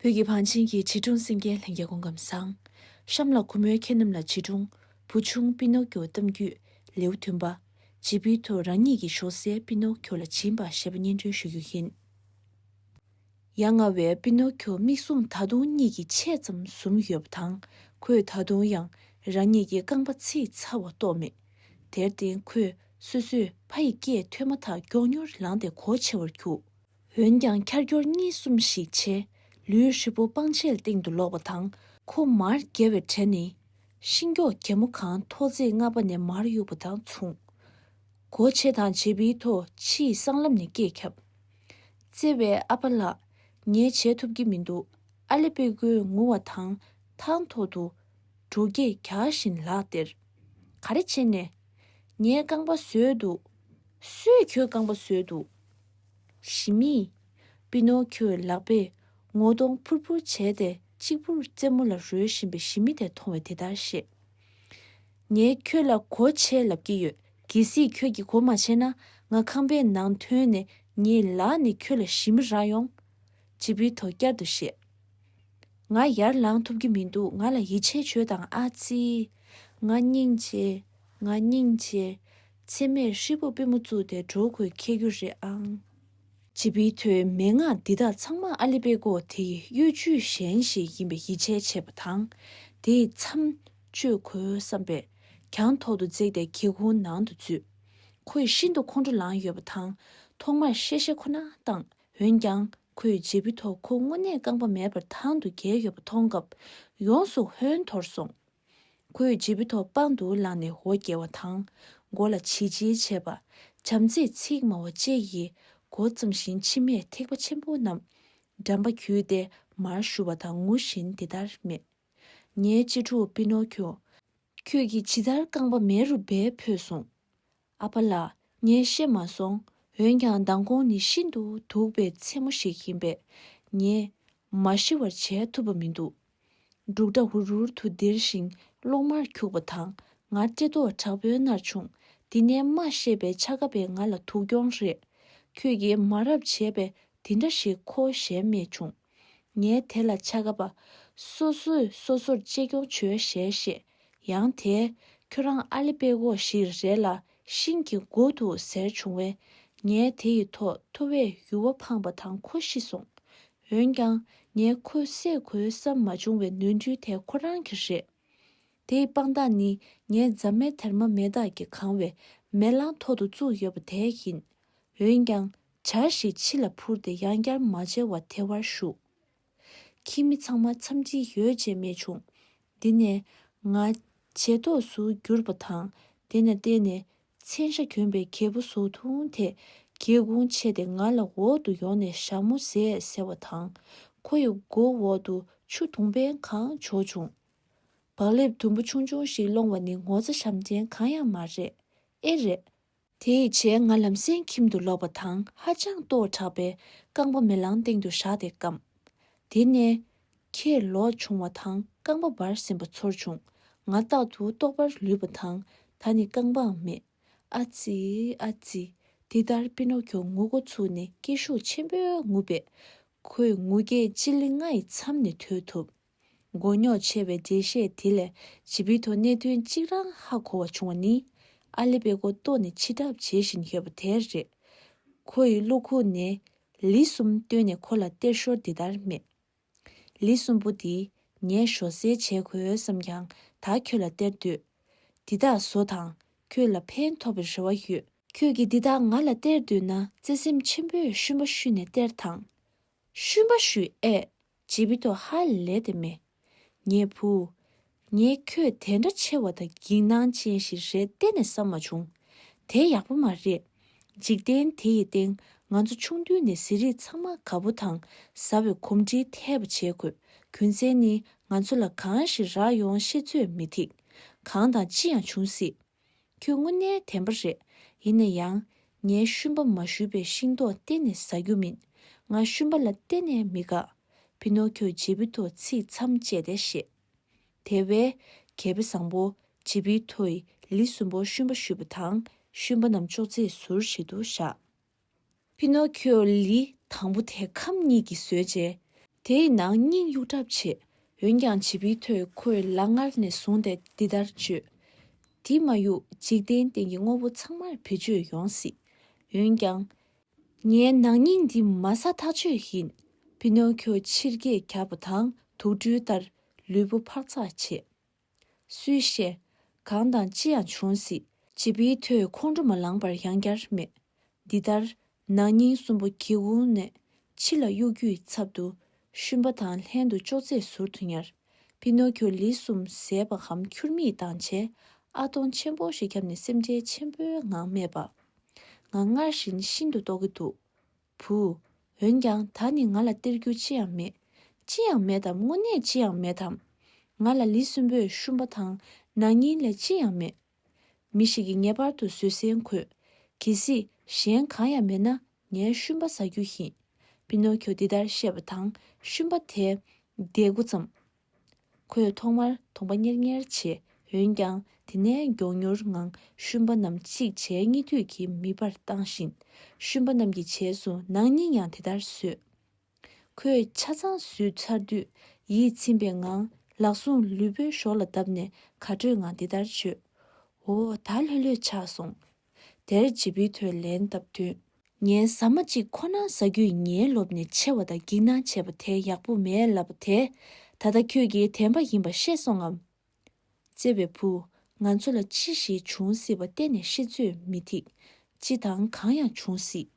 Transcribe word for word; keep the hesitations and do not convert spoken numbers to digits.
བོད་ཀྱི་བང་ཆེན་གྱི་བྱིས་སྒྲུང་གསན་མཁན་ལྷན་རྒྱས་སྐུ་ཁམས་བཟང་། གཤམ་ལ་གུས་མོས་ཁྱེད་རྣམས་ལ་བྱིས་སྒྲུང་བུ་ཆུང་པི་ནོ་ཀྱོ་གཏམ་རྒྱུད་ལེའུ་བདུན་པ། ཇི་པི་ཐོ་རང་ཉིད་ཀྱི་ཞོགས་ཟས་པི་ནོ་ཀྱོ་ལ་བྱིན་པ་ཞེས་པ་སྙན་སྒྲོན་ཞུ་རྒྱུ་ཡིན། ཡ་ང་བའི་པི་ནོ་ཀྱོ་མིག་ཟུང་ད་དུང་གཉིས་ཀྱི་ཆད་ཙམ་ཟུམ་ཡོད་པ་དང་། ཁོས་ད་དུང་ཡང་རང་ཉིད་ཀྱི་རྐང་པ་ཚིག་ཚ་བ་རྟོགས་མེད། དེར་བརྟེན་ཁོས་སོ་སོས་ཕ་ཡི་སྐད་ཐོས་མ་ཐག་མགྱོགས་མྱུར་ལངས་ཏེ་སྒོ་ཕྱེ་བར་བརྒྱུགས། འོན་ཀྱང་འཁྱར་འཁྱོར་གཉིས་གསུམ་ཞིག་བྱས། ལུས་ཧྲིལ་པོ་སྤང་ཆའི་སྟེང་དུ་ལོག་པ་དང་། ཁོ་མར་བརྒྱབ་པའི་གྲས་ནི། ཤིང་སྐྱོགས་གད་མོ་གང་ཐོག་བརྩེགས་ལྔ་པ་ནས་མར་གཡུགས་པ་དང་མཚུངས། སྒོ་ཕྱེ་དང་ཇེ་པིའི་ཐོག་ཕྱིའི་སྲང་ལམ་ནས་སྐད་བརྒྱབ། བརྩེ་བའི་ཨ་ཕ་ལགས། ངས་བྱེད་ཐུབ་ཀྱི་མི་འདུག་ཨ་ལེ་པེ་ཀོས་ངུ་བ་དང་། ཐང་ཐོག་ཏུ་འབྲོག་སྐད་རྒྱག་བཞིན་ལག་སྟེར། ག་རེ་བྱས་ནས། ངའི་རྐང་པ་ཟོས་འདུག་སུས་ཁྱོའི་རྐང་པ་ཟོས་འདུག་ཞི་མིས། པི་ནོ་ཁྱོའི་ལག་པས་ངོ་གདོང་ཕུར་ཕུར་བྱས་ཏེ་གཅིག་པུར་རྩེད་མོ་ལ་རོལ་བཞིན་པའི་ཞི་མི་དེ་མཐོང་བས་དེ་ལྟར་བཤད། ངས་ཁྱོད་ལ་སྒོ་ཕྱེ་ལབ་ཀྱི་ཡོད། གལ་སྲིད་ཁྱོད་ཀྱིས་སྒོ་མ་ཕྱེ་ན་ང་ཁང་པའི་ནང་ཐོན་ནས་ངའི་ལག་ནས་ཁྱོད་ལ་ཞི་མི་རག་ཡོང་། ཇི་པི་ཐོ་བསྐྱར་དུ་བཤད། ང་ཡར་ལངས་ཐུབ་ཀྱི་མི་འདུག་ང་ལ་ཡིད་ཆེས་བྱོས་དང་ཨ་ཙི། ང་སྙིང་རྗེ། ང་སྙིང་རྗེ། མཚེ་མས་ཧྲིལ་པོ་པུས་མོ་བཙུགས་ཏེ་འགྲོ་དགོས་འཁེལ་རྒྱུ་རེད་ཨང་། ཇི་པི་ཐོའི་མན་ངག་འདི་དག་ཚང་མ་ཨ་ལི་པེ་ཀོ་དེ་ཡི་གཡོ་ཇུས་གཞན་ཞིག་ཡིན་པའི་ཡིད་ཆེས་བྱས་པ་དང་། དེ་ཡི་མཚམས་གཅོད་དགོས་བསམ་པས་གྱང་ཐོག་ཏུ་འཛེགས་ཏེ་སྒེའུ་ཁུང་ནང་དུ་འཛུལ། ཁོ་ཡི་ཤིན་ཏུ་ཁོང་ཁྲོ་ལངས་ཡོད་པ་དང་། ཐོག་མར་གཤེ་གཤེ་ཁོ་ན་བཏང་། འོན་ཀྱང་ཁོས་ཇེ་པི་ཐོ་ཁོ་དངོས་གནས་རྐང་པ་མེད་པར་ཐང་དུ་བརྒལ་ཡོད་པ་མཐོང་སྐབས་ཡོངས་སུ་ཧོན་འཐོར་སོང་། ཁོས་ཇེ་པི་ཐོ་པང་དུ་བླངས་ནས་འོ་བརྒྱལ་བ་དང་། མགོ་ལ་བྱིལ་བྱིལ་བྱས་པ། བྱམས་བརྩེའི་ཚིག་སྨྲ་བ་བཅས་ཀྱིས་མགོ་བརྩམས་ཤིང་མཆི་མས་ཐིགས་པ་ཆེན་པོ་བསྣམས། འགྲམ་པ་བརྒྱུས་ཏེ་མར་ཞུ་བ་དང་ངུ་བཞིན་འདི་ལྟར་སྨྲས། ངའི་གཅེས་ཕྲུག་པི་ནོ་ཁྱོ། ཁྱོད་ཀྱིས་ཇི་ལྟར་རྐང་པ་མེད་རུ་སྦས་ཕོད་སོང་། ཨ་ཕ་ལགས། ངས་ཤེས་མ་སོང་། འོན་ཀྱང་མདང་དགོང་ནི་ཤིན་ཏུ་སྡུག་པའི་མཚན་མོ་ཞིག་ཡིན་པས། ངས་མ་ཤི་བར་བྱས་ཐུབ་པ་མི་འདུག་འབྲུག་སྒྲ་འུར་འུར་དུ་ལྡིར་ཞིང་གློག་དམར་འཁྱུག་པ་དང་། ང་བཀྲེས་ལྟོགས་དྲག་པོས་མནར་བྱུང་། འདི་ནས་མ་ཤེས་པའི་ཆ་ག་པས་ང་ལ་ཐུག་གྱོང་རེད། ཁྱོད་ཀྱིས་མ་རབས་བྱས་པས་འདི་འདྲ་ཞིག་ཁོ་ཞེས་སྨྲས་བྱུང་། ངས་དེ་ལ་ཆ་ག་པ། སོ་སོས་སོ་སོར་གཅེས་སྐྱོང་བྱོས་ཞེས་བཤད། ཡང་དེས། ཁྱོད་རང་ཨ་ལི་པེ་ཀོ་ཞིག་རེད་ལ་ཤིང་གི་མགོ་འདུག་ཟེར་བྱུང་བས། ངས་དེ་ཡི་ཐོག་ཐོ་བས་ཡུ་བ་འཕངས་པ་དང་ཁོ་ཤི་སོང་། འོན་ཀྱང་ངས་ཁོ་བསད་དགོས་བསམ་མ་བྱུང་བའི་ནོར་འཁྲུལ་དེ་ཁོ་རང་གི་རེད། དེའི་དཔང་རྟགས་ནི་ངའི་རྫ་མའི་དེར་མ་མེ་སྟག་གིས་གང་བའི་མེ་གླང་ཐོག་ཏུ་བཙུགས་ཡོད་པ་དེ་ཡིན། འོན་ཀྱང་། ཇ་ཞིག་ཕྱི་ལ་འཕུར་ཏེ་ཡང་བསྐྱར་མ་མཇལ་བར་དེ་བར་བཞུགས། ཁྱིམ་མི་ཚང་མ་འཚམས་འདྲི་ཡོད་ཅེས་སྨྲས་བྱུང་། འདི་ནས་ང་བྱེ་ཏོག་སུ་གྱུར་པ་དང་། དེ་ནས་བལྟས་ནས་མཚན་ཤ་གྱོན་པའི་རྒྱལ་པོ་བཟོ་ཐུང་དེ་སྒེའུ་ཁུང་ཕྱེ་སྟེ་ང་ལ་འོག་ཏུ་ཡོང་ནས་ཞྭ་མོ་བཟས་ཟེར་བ་དང་། ཁོ་ཡི་མགོ་འོག་ཏུ་ཆུ་དུང་པན་གང་འཇོག་བྱུང་། བག་ལེབ་དུམ་བུ་ཆུང་ཆུང་ཞིག་སློང་བ་ནི་ངོ་ཚ་ཞབས་འདྲེན་གང་ཡང་མ་རེད། ཨེ་རེད། དེའི་རྗེས་ང་ལམ་སེང་ཁྱིམ་དུ་ལོག་པ་དང་ཧ་ཅང་ལྟོགས་དྲགས་པས་རྐང་པ་མེ་ལང་སྟེང་དུ་བཞག་སྟེ་བསྐམས། དེ་ནས་ཁྱེད་ལོག་བྱུང་བ་དང་རྐང་པ་འབར་ཟིན་པ་ཚོར་བྱུང་། ང་རྟག་ཏུ་ལྟོགས་པར་ལུས་པ་དང་ད་ནི་རྐང་པའང་མེད། ཨ་ཙི། ཨ་ཙི། འདི་ལྟར་པི་ནོ་ཁྱོ་ངུ་འགོ་ཚུགས་ནས་སྐད་ཤུགས་ཆེན་པོས་ངུ་བས། ཁོས་ངུ་སྐད་སྤྱི་ལེ་ལྔ་ཡི་མཚམས་ནས་ཐོས་ཐུབ། མགོ་རྙོག་ཆེ་བའི་འགྲེལ་བཤད་དེ་ལས་ཇི་པི་ཐོ་གནད་དོན་གཅིག་རང་ཧ་གོ་བ་བྱུང་བ་ནི། ཨ་ལེ་པེ་ཀོ་ལྟོགས་ནས་འཆི་གྲབས་བྱེད་བཞིན་ཡོད་པ་དེ་རེད། ཁོ་ཡི་བློ་ཁུག་ནས་ལི་གསུམ་བཏོན་ནས་ཁོ་ལ་གཏེར་ཞོར་འདི་ལྟར་སྨྲས། ལི་གསུམ་པོ་འདི་ངས་ཞོ་སེར་བྱེད་དགོས་བསམ་ཀྱང་ད་ཁྱོད་ལ་སྟེར་འདོད། འདི་དག་བཟོ་དང་ཁྱོད་ལ་ཕན་ཐོགས་པའི་རེ་བ་ཡོད། ཁྱོད་ཀྱིས་འདི་དག་ང་ལ་སྟེར་འདོད་ན་བརྩེ་སེམས་ཆེན་པོས་ཤུན་པ་ཤུས་ནས་སྟེར་དང་། ཤུན་པ་ཤུས་ཨེ། ཇི་པི་ཐོ་ཧ་ལས་ཏེ་སྨྲས། ངའི་བུ། ངས་ཁྱོད་དེ་འདྲ་ཆེ་བ་དང་འགྱིག་ནག་ཅན་ཞིག་རེད་གཏན་ནས་བསམ་མ་བྱུང་། དེ་ཡག་པོ་མ་རེད། འཇིག་རྟེན་དེ་ཡི་སྟེང་ང་ཚོ་ཆུང་དུས་ནས་ཟས་རིགས་ཚང་མ་དགའ་པོ་དང་ཟ་བའི་གོམས་འདྲིས་འཐད་པ་བྱེད་དགོས། རྒྱུ་མཚན་ནི་ང་ཚོ་ལ་གང་ཞིག་རག་ཡོང་ཤེས་ཚོད་མི་ཐིག་གང་དང་ཅི་ཡང་འབྱུང་སྲིད། ཁྱོད་དངོས་གནས་དམ་པ་རེད། ཡིན་ན་ཡང་། ངས་ཤུན་པ་མ་ཞུས་པའི་ཤིང་ཏོག་གཏན་ནས་ཟ་རྒྱུ་མིན། ང་ཤུན་པ་ལ་གཏན་ནས་མི་དགའ། པི་ནོ་ཁྱོ་ཇི་པི་ཐོ་ཚིག་མཚམས་བཅད་དེ་བཤད། དེ་བས། གལ་པོ་བཟང་པོ། ཇི་པི་ཐོ་ཡིས་ལི་གསུམ་པོ་ཤུན་པ་ཞུས་པ་དང་ཤུན་པ་རྣམས་ཅོག་ཙེའི་ཟུར་ཞིག་ཏུ་བཞག་པི་ནོ་ཁྱོ་ལི་དང་པོ་དེ་ཁམ་གཉིས་ཀྱིས་ཟོས་རྗེས། དེའི་ནང་སྙིང་གཡུག་གྲབས་བྱེད། འོན་ཀྱང་བྱིས་པའི་ཐོས་ཁོས་ལག་ངར་ནས་བཟུང་སྟེ་འདི་ལྟར་བརྗོད། འདི་མ་གཡུག་འཇིག་རྟེན་སྟེང་གི་དངོས་པོ་ཚང་མར་བེད་སྤྱོད་ཡོང་སྲིད། འོན་ཀྱང་། ངའི་ནག་སྙིང་འདི་མ་ཟ་ཐག་ཆོད་ཡིན། པི་ནོ་ཁྱོ་ཕྱིར་སྐད་རྒྱག་པ་དང་དུག་སྦྲུལ་ལྟར་ལུས་པོ་འཕར་ཚག་བྱེད། སུས་ཤེས། གང་དང་ཅི་ཡང་འབྱུང་སྲིད། བྱིས་པའི་ཐོས་ཁོང་ཁྲོ་མ་ལངས་པར་ཡང་བསྐྱར་སྨྲས། འདི་ལྟར། ནག་སྙིང་གསུམ་པོ་སྒེའུ་ཁུང་ནས་ཕྱི་ལ་གཡུག་རྒྱུའི་ཚབ་ཏུ། ཤུན་པ་དང་ལྷན་དུ་ཅོག་ཙེའི་ཟུར་དུ་ཉར། པི་ནོ་ཁྱོ་ལི་གསུམ་བཟས་པའམ་ཁྱུར་མིད་བཏང་བྱས། ཨ་སྟོང་ཆེན་པོ་ཞིག་བརྒྱབ་ནས་སེམས་ཁྲལ་ཆེན་པོའི་ངང་སྨྲས་པ། ང་སྔར་བཞིན་ཤིན་ཏུ་ལྟོགས་ཀྱི་འདུག་བུ། འོན་ཀྱང་ད་ནི་ང་ལ་སྟེར་རྒྱུ་ཅི་ཡང་མེད། ཅི་ཡང་མེད་དམ། དངོས་གནས་ཅི་ཡང་མེད་དམ། ང་ལ་ལི་གསུམ་པོས་ཤུན་པ་དང་ནག་སྙིང་ལས་ཅི་ཡང་མེད། མི་ཞིག་གིས་ངེས་པར་དུ་བཟོད་བསྲན་དགོས། གལ་སྲིད་གཞན་གང་ཡང་མེད་ན་ངས་ཤུན་པ་ཟ་རྒྱུ་ཡིན། པི་ནོ་ཁྱོ་འདི་ལྟར་བཤད་པ་དང་ཤུན་པ་དེ་བརྡེག་འགོ་བརྩམས། ཁོས་ཐོག་མར་གདོང་པ་གཉེར་གཉེར་བྱས། འོན་ཀྱང་དེ་ནས་མགྱོགས་མྱུར་ངང་ཤུན་པ་རྣམས་གཅིག་བྱས་གཉིས་མཐུད་ཀྱིས་མིད་པར་བཏང་བཞིན། ཤུན་པ་རྣམས་ཀྱི་རྗེས་སུ་ནག་སྙིང་ཡང་དེ་ལྟར་བཟོས། ཁོས་ཆ་ཚང་ཟོས་ཚར་དུས་ཡིད་ཚིམ་པའི་ངང་ལག་ཟུང་ལུས་པོའི་གཞོགས་ལ་བརྡབས་ནས་དགའ་སྤྲོའི་ངང་འདི་ལྟར་བརྗོད། འོ། ད་ལྷོད་ལྷོད་ཆགས་སོང་། དེར་བྱིས་པའི་ཐོས་ལན་བཏབ་དུས། ངས་ཟ་མ་གཅིག་ཁོ་ན་ཟ་རྒྱུས་ངའི་ལོབས་ནས་ཆེ་བ་དང་འགྱིག་སྣང་བྱས་པ་དེ་ཡག་པོ་མེད་ལབ་པ་དེ། ད་ལྟ་ཁྱོད་ཀྱིས་དྲན་པ་ཡིན་པ་ཤེས་སོང་ངམ། བརྩེ་བའི་བུ། ང་ཚོ་ལ་ཅི་ཞིག་འབྱུང་སྲིད་པ་གཏན་ནས་ཤེས་ཚོད་མི་ཐིག་ཅི་དང་གང་ཡང་འབྱུང་སྲིད།